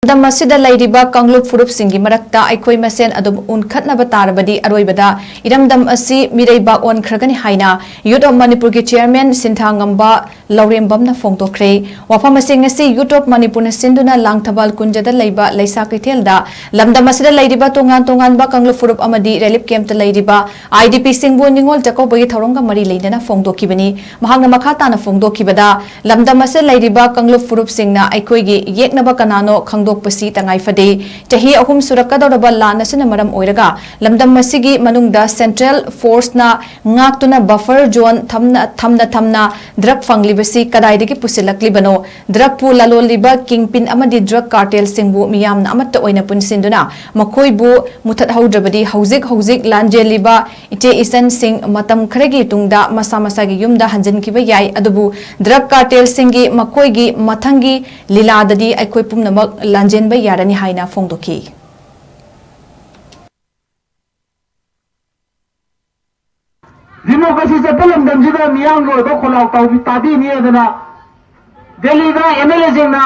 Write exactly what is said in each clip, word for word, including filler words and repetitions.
ꯂꯝꯗꯝ ꯑꯁꯤꯗ ꯂꯩꯔꯤꯕ ꯀꯥꯡꯂꯨꯞ ꯐꯨꯔꯨꯞꯁꯤꯡꯒꯤ ꯃꯔꯛꯇ ꯑꯩꯈꯣꯏ ꯃꯁꯦꯟ ꯑꯗꯨꯝ ꯎꯟꯈꯠꯅꯕ ꯇꯥꯔꯕꯗꯤ ꯑꯔꯣꯏꯕꯗ ꯏꯔꯝꯗꯝ ꯑꯁꯤ ꯃꯤꯔꯩꯕꯥꯛ ꯑꯣꯟꯈ꯭ꯔꯒꯅꯤ ꯍꯥꯏꯅ Youth of Manipurꯒꯤ chairman ꯁꯤꯟꯊꯥꯉꯝꯕ ꯂꯧꯔꯦꯝꯕꯝꯅ ꯐꯣꯡꯗꯣꯛꯈ꯭ꯔꯦ꯫ ꯋꯥꯐꯝ ꯑꯁꯤ ꯉꯁꯤ Youth of Manipurꯅ ꯁꯤꯟꯗꯨꯅ ꯂꯥꯡꯊꯕꯥꯜ ꯀꯨꯟꯖꯗ ꯂꯩꯕ ꯂꯩꯁꯥ ꯀꯩꯊꯦꯜꯗ ꯂꯝꯗꯝ ꯑꯁꯤꯗ ꯂꯩꯔꯤꯕ ꯇꯣꯉꯥꯟ ꯇꯣꯉꯥꯟꯕ ꯀꯥꯡꯂꯨꯞ ꯐꯨꯔꯨꯞ ꯑꯃꯗꯤ relief campꯇ ꯂꯩꯔꯤꯕ IDPꯁꯤꯡꯕꯨ ꯅꯤꯉꯣꯜ ꯆꯥꯛꯀꯧꯕꯒꯤ ꯊꯧꯔꯝꯒ ꯃꯔꯤ ꯂꯩꯅꯅ ꯐꯣꯡꯗꯣꯛꯈꯤꯕꯅꯤ꯫ ꯃꯍꯥꯛꯅ ꯃꯈꯥ ꯇꯥꯅ ꯐꯣꯡꯗꯣꯛꯈꯤꯕꯗ, ꯂꯝꯗꯝ ꯑꯁꯤꯗ ꯂꯩꯔꯤꯕ ꯀꯥꯡꯂꯨꯞ ꯐꯨꯔꯨꯞꯁꯤꯡꯅ ꯑꯩꯈꯣꯏꯒꯤ ꯌꯦꯛꯅꯕ ꯀꯅꯥꯅꯣ ꯈꯪꯗꯣꯛꯄꯁꯤ ꯇꯉꯥꯏ ꯐꯗꯦ꯫ ꯆꯍꯤ ꯑꯍꯨꯝ ꯁꯨꯔꯛꯀꯗꯧꯔꯕ ꯂꯥꯟ ꯑꯁꯤꯅ ꯃꯔꯝ ꯑꯣꯏꯔꯒ ꯂꯝꯗꯝ ꯑꯁꯤꯒꯤ ꯃꯅꯨꯡꯗ central forceꯅ ꯉꯥꯛꯇꯨꯅ buffer zone ꯊꯝꯅ ꯊꯝꯅ ꯊꯝꯅ drug ꯐꯪꯂꯤꯕꯁꯤ ꯀꯗꯥꯏꯗꯒꯤ ꯄꯨꯁꯤꯜꯂꯛꯂꯤꯕꯅꯣ? Drugꯄꯨ ꯂꯂꯣꯜꯂꯤꯕ kingpin ꯑꯃꯗꯤ drug cartelꯁꯤꯡꯕꯨ ꯃꯤꯌꯥꯝꯅ ꯑꯃꯠꯇ ꯑꯣꯏꯅ ꯄꯨꯟꯁꯤꯟꯗꯨꯅ ꯃꯈꯣꯏꯕꯨ ꯃꯨꯊꯠꯍꯧꯗ꯭ꯔꯕꯗꯤ ꯍꯧꯖꯤꯛ ꯍꯧꯖꯤꯛ ꯂꯥꯟꯖꯦꯜꯂꯤꯕ ꯏꯆꯦ ꯏꯆꯟꯁꯤꯡ ꯃꯇꯝ ꯈꯔꯒꯤ ꯇꯨꯡꯗ ꯃꯁꯥ ꯃꯁꯥꯒꯤ ꯌꯨꯝꯗ ꯍꯟꯖꯤꯟꯈꯤꯕ ꯌꯥꯏ꯫ ꯑꯗꯨꯕꯨ drug cartelꯁꯤꯡꯒꯤ ꯃꯈꯣꯏꯒꯤ ꯃꯊꯪꯒꯤ ꯂꯤꯂꯥꯗꯗꯤ ꯑꯩꯈꯣꯏ ꯄꯨꯝꯅꯃꯛ ꯂꯥꯟꯖꯦꯟꯕ ꯌꯥꯔꯅꯤ ꯍꯥꯏꯅ ꯐꯣꯡꯗꯣꯛꯈꯤ꯫ Democracy ꯆꯠꯄ ꯂꯝꯗꯝꯁꯤꯗ ꯃꯤꯌꯥꯝꯒꯤ ꯑꯣꯏꯕ ꯈꯣꯜꯂꯥꯎ ꯇꯥꯕꯤ-, ꯇꯥꯕꯤꯅꯤ ꯑꯗꯨꯅ ꯗꯦꯜꯂꯤꯗ MLAꯁꯤꯡꯅ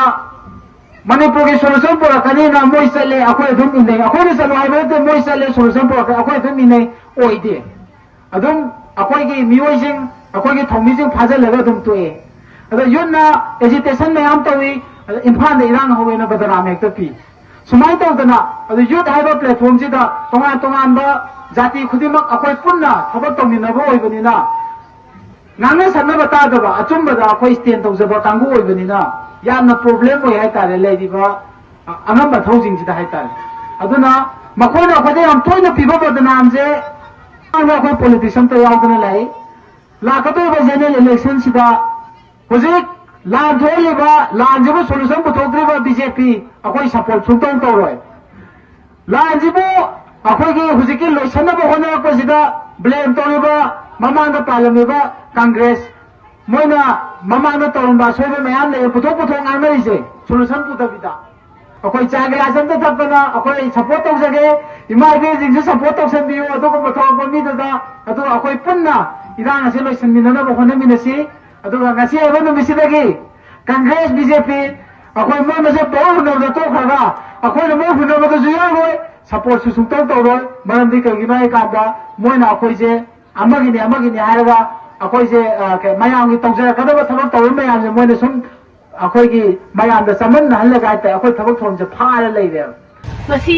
ꯃꯅꯤꯄꯨꯔꯒꯤ solution ꯄꯨꯔꯛꯀꯅꯤꯅ ꯃꯣꯏ ꯆꯠꯂꯦ, ꯑꯩꯈꯣꯏ ꯑꯗꯨꯝ ꯏꯟꯅꯩ꯫ ꯑꯩꯈꯣꯏꯅ ꯆꯠꯂꯣ ꯍꯥꯏꯕ ꯅꯠꯇꯦ, ꯃꯣꯏ ꯆꯠꯂꯦ, solution ꯄꯨꯔꯛꯀꯅꯤ, ꯑꯩꯈꯣꯏ ꯑꯗꯨꯝ ꯏꯟꯅꯩ꯫ ꯑꯣꯏꯗꯦ꯫ ꯑꯗꯨꯝ ꯑꯩꯈꯣꯏꯒꯤ ꯃꯤꯑꯣꯏꯁꯤꯡ, ꯑꯩꯈꯣꯏꯒꯤ ꯊꯧꯃꯤꯁꯤꯡ ꯐꯥꯖꯤꯜꯂꯒ ꯑꯗꯨꯝ ꯇꯣꯛꯑꯦ꯫ ꯑꯗꯣ youthꯅ agitation ꯃꯌꯥꯝ ꯇꯧꯏ, ꯑꯗꯣ ꯏꯝꯐꯥꯜꯗ ꯏꯔꯥꯡ ꯍꯧꯋꯦꯅ ꯕꯗꯅꯥꯝ ꯍꯦꯛꯇ ꯄꯤ꯫ ꯁꯨꯃꯥꯏꯅ ꯇꯧꯗꯅ, ꯑꯗꯨ youth ꯍꯥꯏꯕ platformꯁꯤꯗ ꯇꯣꯉꯥꯟ ꯇꯣꯉꯥꯟꯕ ꯖꯥꯇꯤ ꯈꯨꯗꯤꯡꯃꯛ ꯑꯩꯈꯣꯏ ꯄꯨꯟꯅ ꯊꯕꯛ ꯇꯧꯃꯤꯟꯅꯕ ꯑꯣꯏꯕꯅꯤꯅ, ꯉꯥꯡꯅ ꯁꯛꯅꯕ ꯇꯥꯗꯕ, ꯑꯆꯨꯝꯕꯗ ꯑꯩꯈꯣꯏ stand ꯇꯧꯖꯕ ꯀꯥꯡꯕꯨ ꯑꯣꯏꯕꯅꯤꯅ, ꯌꯥꯝꯅ problem ꯑꯣꯏ ꯍꯥꯏꯇꯥꯔꯦ, ꯂꯩꯔꯤꯕ ꯑ-, ꯑꯉꯝꯕ ꯊꯧꯁꯤꯡꯁꯤꯗ ꯍꯥꯏꯇꯥꯔꯦ꯫ ꯑꯗꯨꯅ ꯃꯈꯣꯏꯅ ꯑꯩꯈꯣꯏꯗ ꯌꯥꯝ ꯇꯣꯏꯅ ꯄꯤꯕ ꯕꯗꯅꯥꯝꯁꯦ, ꯑꯩꯈꯣꯏ politicianꯇ ꯌꯥꯎꯗꯅ ꯂꯩ꯫ ꯂꯥꯛꯀꯗꯧꯔꯤꯕ general electionꯁꯤꯗ ꯍꯧꯖꯤꯛ ꯂꯥꯟ ꯊꯣꯛꯍꯜꯂꯤꯕ, ꯂꯥꯟꯁꯤꯕꯨ solution ꯄꯨꯊꯣꯛꯇ꯭ꯔꯤꯕ BJP, ꯑꯩꯈꯣꯏ support ꯁꯨꯡꯇꯧ ꯇꯧꯔꯣꯏ꯫ ꯂꯥꯟꯁꯤꯕꯨ ꯑꯩꯈꯣꯏꯒꯤ ꯍꯧꯖꯤꯛꯀꯤ ꯂꯣꯏꯁꯤꯟꯅꯕ ꯍꯣꯠꯅꯔꯛꯄꯁꯤꯗ blame ꯇꯧꯔꯤꯕ, ꯃꯃꯥꯡꯗ ꯄꯥꯜꯂꯝꯃꯤꯕ Congress, ꯃꯣꯏꯅ ꯃꯃꯥꯡꯗ ꯇꯧꯔꯝꯕ ꯑꯁꯣꯏꯕ ꯃꯌꯥꯝ ꯂꯩꯌꯦ, ꯄꯨꯊꯣꯛ ꯄꯨꯊꯣꯛ ꯉꯥꯡꯅꯔꯤꯁꯦ, solution ꯄꯨꯗꯕꯤꯗ꯫ ꯑꯩꯈꯣꯏ ꯆꯥ ꯒꯤꯂꯥꯁ ꯑꯝꯇ ꯊꯛꯇꯅ ꯑꯩꯈꯣꯏ support ꯇꯧꯖꯒꯦ, ꯏꯃꯥ ꯏꯕꯦꯟꯁꯤꯡꯁꯨ support ꯇꯧꯁꯟꯕꯤꯌꯨ, ꯑꯗꯨꯒꯨꯝꯕ ꯊꯣꯛꯂꯛꯄ ꯃꯤꯗꯨꯗ꯫ ꯑꯗꯨꯒ ꯑꯩꯈꯣꯏ ꯄꯨꯟꯅ ꯏꯔꯥꯡ ꯑꯁꯤ ꯂꯣꯏꯁꯤꯟꯃꯤꯟꯅꯅꯕ ꯍꯣꯠꯅꯃꯤꯟꯅꯁꯤ꯫ ꯑꯗꯨꯒ ꯉꯁꯤ ꯍꯥꯏꯕ ꯅꯨꯃꯤꯠꯁꯤꯗꯒꯤ Congress, BJP, ꯑꯩꯈꯣꯏ ꯃꯣꯏ ꯃꯁꯦ ꯄꯥꯎ ꯍꯨꯟꯅꯕꯗ ꯇꯣꯛꯈ꯭ꯔꯒ ꯑꯩꯈꯣꯏꯅ ꯃꯣꯏ ꯍꯨꯟꯅꯕꯗꯁꯨ ꯌꯥꯎꯔꯣꯏ, ꯁꯄꯣꯔꯠꯁꯨ ꯁꯨꯡꯇꯧ ꯇꯧꯔꯣꯏ꯫ ꯃꯔꯝꯗꯤ ꯀꯩꯒꯤꯅꯣ ꯍꯥꯏ ꯀꯥꯟꯗ ꯃꯣꯏꯅ ꯑꯩꯈꯣꯏꯁꯦ ꯑꯃꯒꯤꯅꯤ ꯑꯃꯒꯤꯅꯤ ꯍꯥꯏꯔꯒ ꯑꯩꯈꯣꯏꯁꯦ, ꯑ, ꯀꯩ, ꯃꯌꯥꯝꯒꯤ ꯇꯧꯖꯔꯛꯀꯗꯕ ꯊꯕꯛ ꯇꯧꯔꯤꯕ ꯃꯌꯥꯝꯁꯦ ꯃꯣꯏꯅ ꯁꯨꯝ ꯑꯩꯈꯣꯏꯒꯤ ꯃꯌꯥꯝꯗ ꯆꯃꯝꯅꯍꯜꯂꯒ ꯍꯥꯏꯇꯥꯔꯦ, ꯑꯩꯈꯣꯏ ꯊꯕꯛ ꯊꯧꯔꯝꯁꯦ ꯐꯥꯔ ꯂꯩꯔꯦꯕ꯫ ꯉꯁꯤ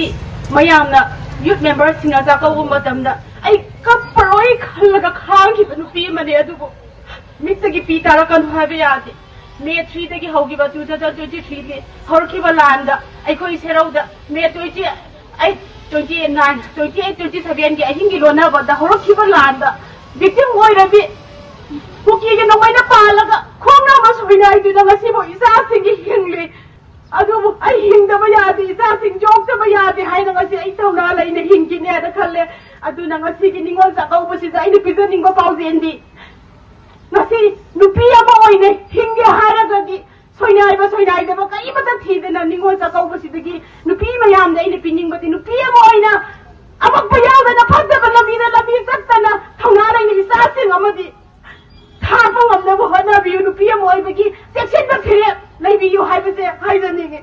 ꯃꯌꯥꯝꯅ ꯌꯨꯠ ꯃꯦꯝꯕꯔꯁꯤꯡꯅ ꯆꯥꯛꯀꯧꯕ ꯃꯇꯝꯗ ꯑꯩ ꯀꯞꯄꯔꯣꯏ ꯈꯜꯂꯒ ꯈꯥꯡꯈꯤꯕ ꯅꯨꯄꯤ ꯑꯃꯅꯦ, ꯑꯗꯨꯕꯨ ꯃꯤꯠꯇꯒꯤ ꯄꯤ ꯇꯥꯔꯛꯀꯅꯨ ꯍꯥꯏꯕ ꯌꯥꯗꯦ꯫ ꯃꯦ ꯊ꯭ꯔꯤꯗꯒꯤ ꯍꯧꯈꯤꯕ ꯇꯨ ꯊꯥꯎꯖꯟ ꯇ꯭ꯋꯦꯟꯇꯤ ꯊ꯭ꯔꯤꯒꯤ ꯍꯧꯔꯛꯈꯤꯕ ꯂꯥꯟꯗ ꯑꯩꯈꯣꯏ ꯁꯦꯔꯧꯗ May twenty eight, twenty nine, twenty eight, twenty ꯁꯚꯦꯟꯒꯤ ꯑꯍꯤꯡꯒꯤ ꯂꯣꯟꯅꯕꯗ ꯍꯧꯔꯛꯈꯤꯕ ꯂꯥꯟꯗ ꯚꯤꯛꯇꯤꯝ ꯑꯣꯏꯔꯕꯤ ꯀꯨꯀꯤꯒꯤ ꯅꯣꯡꯃꯩꯅ ꯄꯥꯜꯂꯒ ꯈꯣꯡꯅꯕ ꯁꯣꯏꯅꯥꯏꯗꯨꯅ ꯉꯁꯤꯐꯥꯎ ꯏꯆꯥꯁꯤꯡꯒꯤ ꯍꯤꯡꯂꯤ꯫ ꯑꯗꯨꯕꯨ ꯑꯩ ꯍꯤꯡꯗꯕ ꯌꯥꯗꯦ, ꯏꯆꯥꯁꯤꯡ ꯌꯣꯛꯇꯕ ꯌꯥꯗꯦ ꯍꯥꯏꯅ ꯉꯁꯤ ꯑꯩ ꯊꯧꯅꯥ ꯂꯩꯅ ꯍꯤꯡꯈꯤꯅꯦꯅ ꯈꯜꯂꯦ꯫ ꯑꯗꯨꯅ ꯉꯁꯤꯒꯤ ꯅꯤꯉꯣꯜ ꯆꯥꯛꯀꯧꯕꯁꯤꯗ ꯑꯩꯅ ꯄꯤꯖꯅꯤꯡꯕ ꯄꯥꯎꯖꯦꯜꯗꯤ, ꯉꯁꯤ ꯅꯨꯄꯤ ꯑꯃ ꯑꯣꯏꯅ ꯍꯤꯡꯒꯦ ꯍꯥꯏꯔꯒꯗꯤ ꯁꯣꯏꯅꯥꯏꯕ ꯁꯣꯏꯅꯥꯏꯗꯕ ꯀꯔꯤꯃꯠꯇ ꯊꯤꯗꯅ ꯅꯤꯉꯣꯜ ꯆꯥꯛꯀꯧꯕꯁꯤꯗꯒꯤ ꯅꯨꯄꯤ ꯃꯌꯥꯝꯗ ꯑꯩꯅ ꯄꯤꯅꯤꯡꯕꯗꯤ, ꯅꯨꯄꯤ ꯑꯃ ꯑꯣꯏꯅ ꯑꯃꯛꯄ ꯌꯥꯎꯗꯅ ꯐꯠꯇꯕ ꯂꯝꯕꯤꯗ ꯂꯝꯕꯤ ꯆꯠꯇꯅ ꯊꯧꯅꯥ ꯂꯩꯅ ꯏꯆꯥꯁꯤꯡ ꯑꯃꯗꯤ ꯊꯥꯛꯄ ꯉꯝꯅꯕ ꯍꯣꯠꯅꯕꯤꯌꯨ꯫ ꯅꯨꯄꯤ ꯑꯃ ꯑꯣꯏꯕꯒꯤ ꯆꯦꯛꯁꯤꯟꯕ ꯐꯤꯔꯦꯞ ꯂꯩꯕꯤꯌꯨ ꯍꯥꯏꯕꯁꯦ ꯍꯥꯏꯖꯅꯤꯡꯉꯤ꯫